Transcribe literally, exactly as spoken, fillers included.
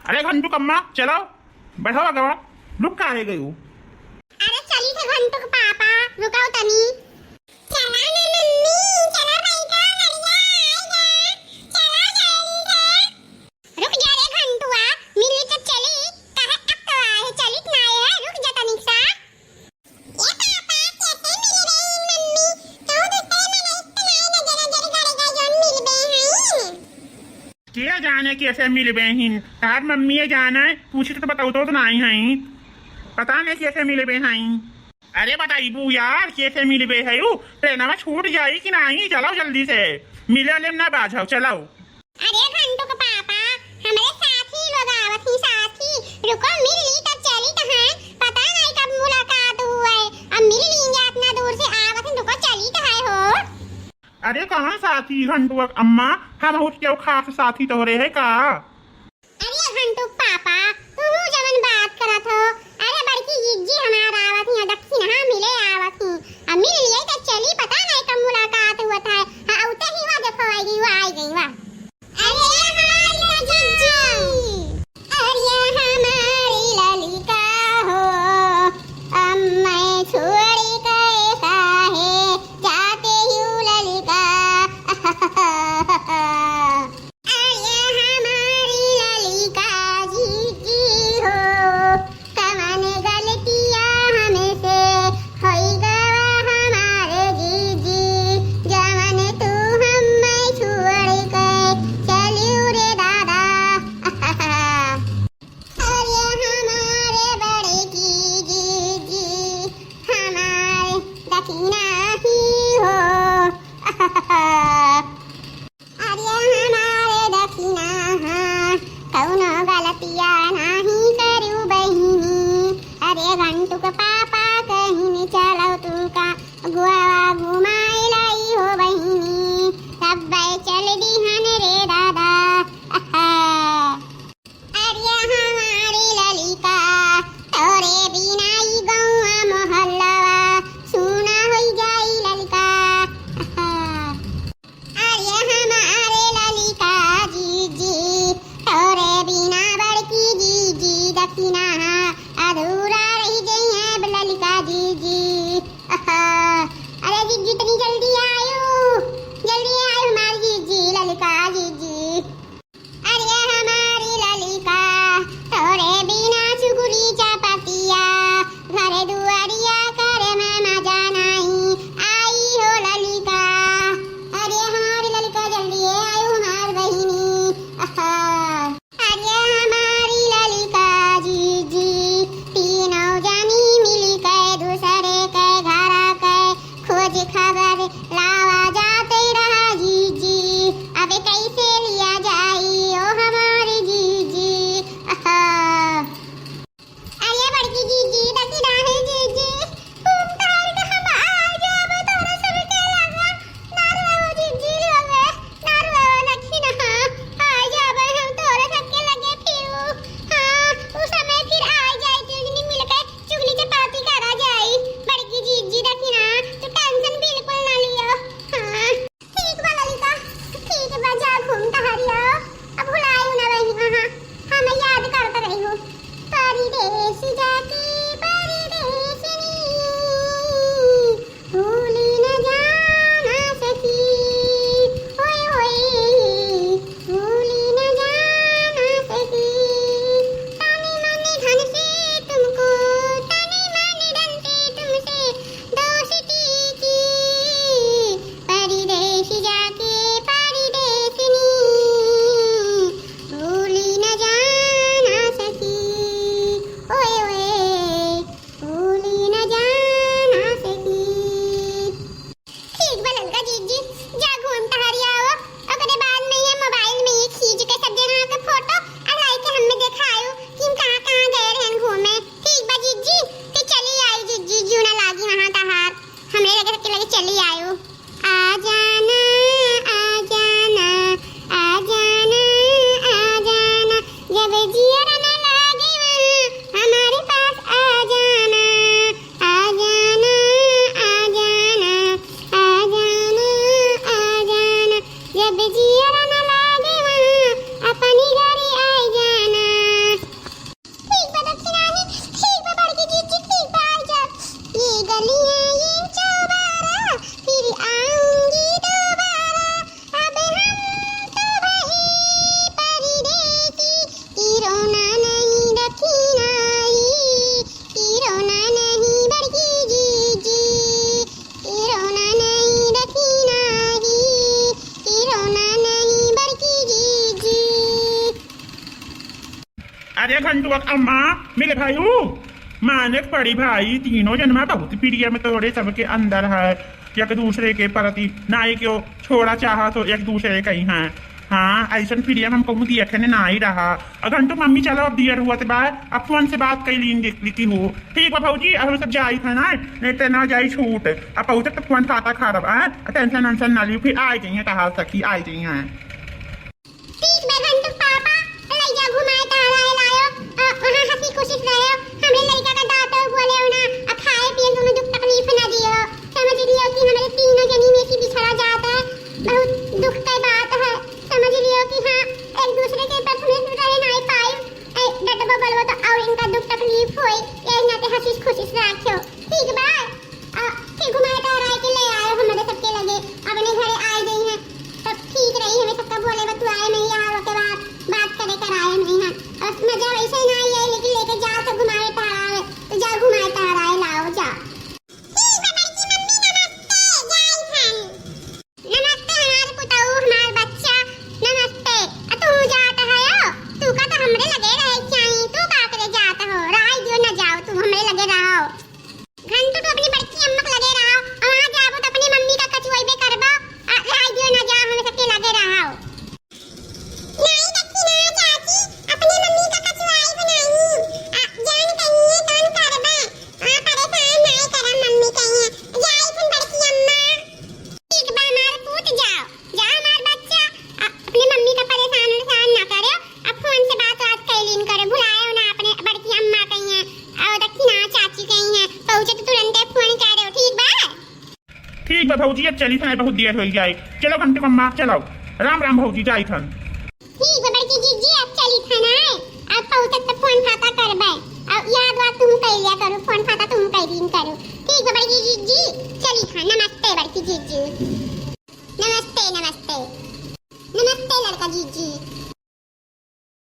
अरे घंटू कम्मा, चलो, बैठो अगवा, रुक काहे गयू? अरे चली थे घंटू के पापा, रुकाओ तनी। चला ना मम्मी, चला बैठो, बढ़िया आएगा, चला जल्दी से। रुक जा रे घंटुआ, मिली तो चली, काहे अकतवा है, चलित ना है, रुक जा तनिक सा। ए पापा, कैसे मिलबे हिन मम्मी? कहूँ दूसरे मनई त नाय नजर नजर गड़ेगा जौन मिलबे हिन। के जाने कैसे मिलबे हिन? तार मम्मी ये जाने, पूछी तो बताऊ तो, तो नाई हई। पता नहीं कैसे मिलबे हई। अरे बताइबू यार, कैसे मिलबे है यू? ट्रेनवा छूट जाई कि नाई? चलो जल्दी से, मिले लेम ना बाझाओ, चलो। अरे घंटू के पापा, हमरे साथी लोग आवत ही, साथी। रुको, मिल ली तब चली तहाँ। पता नहीं कब मुलाकात हुए, अब मिल ली जा, इतना दूर से आवत ही, रुको चली तहाँ हो। अरे कहाँ साथी घंटू के अम्मा, हम उठ के खास साथी तोहरे है का? अरे घंटू के पापा, तू जवन बात करत हो। अरे बड़की जिज्जी हमार आवत ही, दक्षिणहा मिले आवत ही। अब मिल लिए तो चली, पता नहीं कब मुलाकात हुआ था। हाँ, उते ही वा देखो, आई गई वा, आई गई वा। अरे हमारी जिज्जी, अरे हमारी ललिका हो, अब मैं छोड़ के काहे जाते हो ललिका। अरे हमारी ललिका जिज्जी हो, कवन गलतिया हमसे होई गवा हमारे जिज्जी, जवन तू हमें छोड़ के चलियो रे दादा। अरे हमारे बड़की जिज्जी, हमारे दखिना ही हो। अरे हमारे दखिना, हाँ, कौनो गलतिया नाही करू बहिनी। अरे घंटू के पापा कहिन चलो तुमका गोवा घुमाए लाई हो बहिनी, तब चल दिहन रे दादा। अरे हमारी ललिका, तोरे बिना ई गौआ मोहल्ला सूना होई जाई ललिका। अरे हमारे ललिका जिज्जी, तोरे बिना बड़की जिज्जी दखिना अधूरा रह जइहे ललिका जिज्जी। अरे जिज्जी तनी जल्दी आयो, जल्दी आयो हमारी जिज्जी ललिका जिज्जी। अरे हमारी ललिका, तोरे बिना चुगली चपातिया, घर दुआरिया करे में मजा नाई आई हो ललिका। अरे हमारी ललिका जल्दी आयो हमार बहिनी। अरे हमारी ललिका जिज्जी, तीनों जानी मिली के दूसरे के घरा के खोज खबर लावा जाते रहा जिज्जी। अबे कैसे लिया जाई ओ हमारी जिज्जी। अरे बड़की जिज्जी, दखिना है जिज्जी, घूम टहल के हम आ जाब तोरे सबके लगा। ना रो जिज्जी रे, ना रो दखिना, आ जाब हम तोरे सबके लगे फिरू। हाँ, उस समय फिर आ जाए, तीन दिन मिलके चुगली चपाती करा जाई। बड़की जिज्जी दखिना, तू tension बिल्कुल ना लियो। हाँ, ठीक बा ललिका, ठीक बा, जा घूम टहरिया, अब भुलायू ना रही वहाँ, हम याद करत रही हो। परदेस जाके परदेसनी भूली न जाना सकी, ओए ओए, भूली न जाना सकी। तन मन धन से तुमको, तन मन धन से तुमसे दोस्ती की, परदेस जाके परदेसनी भूली न जाना सकी, ओए ओए, भूली न जाना सकी। ठीक बा ललका जिज्जी, जा घूम टहरिया आओ। ओकरे बाद में ये mobile में ये खींच के सब जगह के photo आ लाई के हमें दिखायो कि हम कहाँ कहाँ गए रहन घूमे। ठीक बा जिज्जी, ते चली आई जिज्जी, जू ना लागी वहाँ तहार, हमरे लगे सबके लगे चली आयो। आ जाना, आ जाना, आ जाना, आ जाना, जब जियरा न लागे वहाँ हमारे पास आ जाना। आ जाना, आ जाना, आ जाना, आ जाना, जब जियरा न लागे वहाँ अपनी घरे आ जाना। अरे घंटुआ क अम्मा, मिले भाई ऊ। माने क पड़ी भाई, तीनों जनमा बहुत प्रेम तोहरे सबके अंदर है, एक दूसरे के प्रति। नाई क्यों छोड़ा चाहा तो एक दूसरे के ही हैं। हाँ, ऐसन प्रेम हम कहूँ देखे ने नाई रहा। अ घंटू मम्मी चलो, अब दियर हुआ ते बा, अब फोन से बात कई लीन दे-, लेती हो। ठीक बा भौजी, अब हम सब जाई था ना, नहीं ते ना जाई छूट। अब पहुँचत तो फोन खाता खा रहा, टेंशन वेंशन ना लियो, फिर आ जाइए, कहा सखी, आ जाइए। ठीक बा घंटू पापा, लई जा घुमाए टहराए लायो, अ, वहाँ हंसी खुशी से रहो। हमरे लइका का दांत बोले हो ना, अ, खाए पिए में कोनो दुख तकलीफ ना दियो। समझ लियो कि हमरे तीनों जनी में से बिछड़ा जात है, बहुत दुख का बात है। समझ लियो कि हाँ, एक दूसरे के साथ में रहे ना पाई, ए, डटबो बोलबो तो और इनका दुख तकलीफ होई, यही नाते हंसी खुशी से रखियो। ठीक बा? आ, फिर घुमाए टहराए के ले आए हमरे सबके लगे, अपने घरे आए गई हैं, तब ठीक रही, हमें सबका बोले बतुआए नहीं, यहाँ रोके बात, बात करे कराए नहीं हैं। और मजा वैसे ही ना आई है, लेकिन लेके जाओ तो घुमाए टहराए, तो जाओ घुमाए टहराए लाओ, जाओ। ठीक बा बड़की मम्मी, नमस्ते, जाई हन। नमस्ते हमार पुतऊ, हमार बच्चा, नमस्ते। आ तू जात है हो? तू का तो हमरे लगे रहे चाहिए, तू का करे जात हो? रहाई दियो ना जाओ, तू हमरे लगे रहो। घंटू तो अपनी बड़की अम्मा के लगे रहो, और वहाँ जाबो तो अपनी मम्मी का कचुआइबे करबो। आ, रहाई दियो ना जाओ, हम सबके लगे रहो। नाई देखी ना चाची, अपने मम्मी का कचुआई बनाई। आ, जान कहिए कौन करबे। आ, परेशान नाई करम मम्मी कहिए। जाई थन बड़की अम्मा। ठीक बा हमार पूत, जाओ, जाओ हमार बच्चा। आ, अपने मम्मी का परेशान उरेशान ना करे। अब फोन से बात बात कैलिन करे, भुलाए ना अपने बड़की अम्मा कहिए। और देखी ना चाची कहिए, पहुँचे तो तुरंते फोन करे, ठीक बा? ठीक बा भौजी, अब चली थन, बहुत देर होइ जाए। चलो घंटू अम्मा, चलो। राम राम भौजी, जाई थन। ठीक बा बड़की जीजी, अब चली थन आए। अब पहुँचत तो फोन फाता करबे। अब याद वाद तुम कर लिया करो, फोन फाता तुम कर दिन करो। ठीक बा बड़की जीजी, चली थन। नमस्ते बड़की जीजी। नमस्ते, नमस्ते। नमस्ते लड़का जीजी।